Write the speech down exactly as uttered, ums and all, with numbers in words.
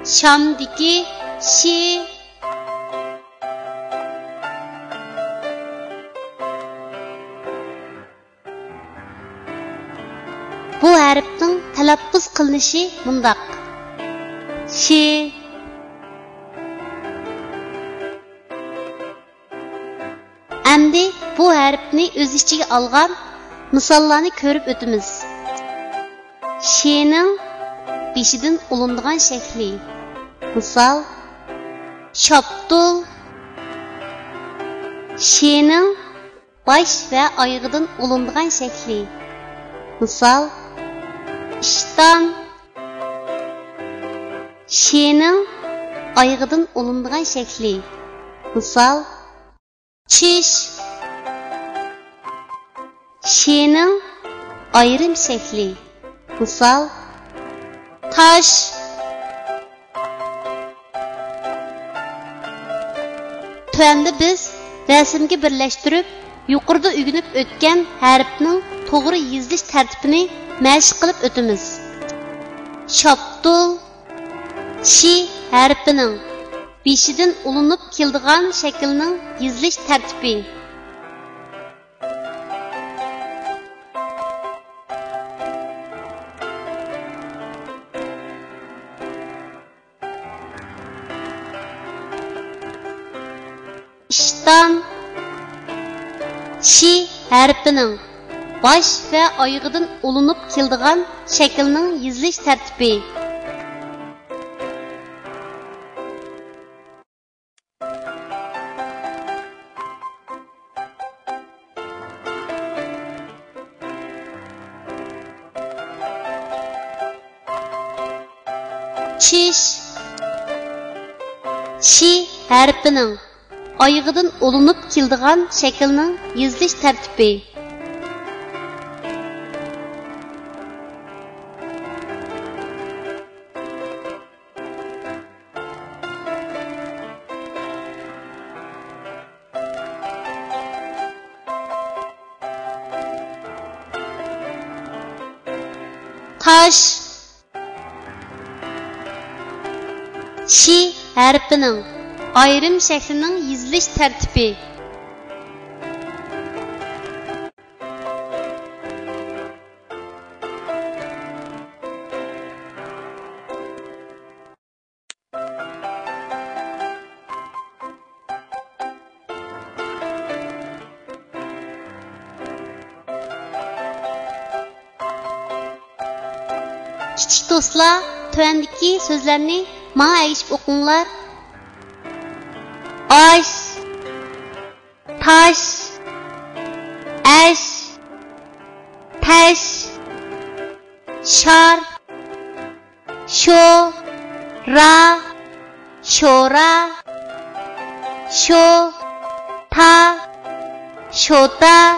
شامدىكى شى. بۇ ھەرپنىڭ تەلەپپۇز قىلىنىشى مۇنداق: شى. ئەمدى بۇ ھەرپنى ئۆز ئىچىگە ئالغان مىساللارنى كۆرۈپ ئۆتىمىز. شىنىڭ بېشىدىن ئۇلىنىدىغان شەكلى. مىسال، شاپتۇل. شىنىڭ باش ۋە ئايىغىدىن ئۇلىنىدىغان شەكلى. مىسال، ئىشتان. شىنىڭ ئايىغىدىن ئۇلىنىدىغان شەكلى. مىسال، چىش. شىنىڭ ئايرىم شەكلى. مىسال، تاش. تۆۋەندە بىز رەسىمگە بىرلەشتۈرۈپ، يۇقىرىدا ئۆگىنىپ ئۆتكەن ھەرپنىڭ توغرا يېزىلىش تەرتىپىنى مەشىق قىلىپ ئۆتىمىز. شاپتۇل، شى ھەرپىنىڭ بېشىدىن ئۇلىنىپ كېلىدىغان شەكىلنىڭ يېزىلىش تەرتىپى. ئىشتان، شى ھەرپىنىڭ باش ۋە ئايىغىدىن ئۇلىنىپ كېلىدىغان شەكىلنىڭ يېزىلىش تەرتىپى. چىش، شى ھەرپىنىڭ ئايىغىدىن ئۇلىنىپ كېلىدىغان شەكىلنىڭ يېزىلىش تەرتىپى. تاش، شى ھەرپىنىڭ ئايرىم شەكلىنىڭ يېزىلىش تەرتىپى. كىچىك دوستلار، تۆۋەندىكى سۆزلەرنى ماڭا ئەگىشىپ ئوقۇڭلار. ئاش، تاش، ئەش، تەش، شار، شو، را، شورا، شو، تا، شوتا،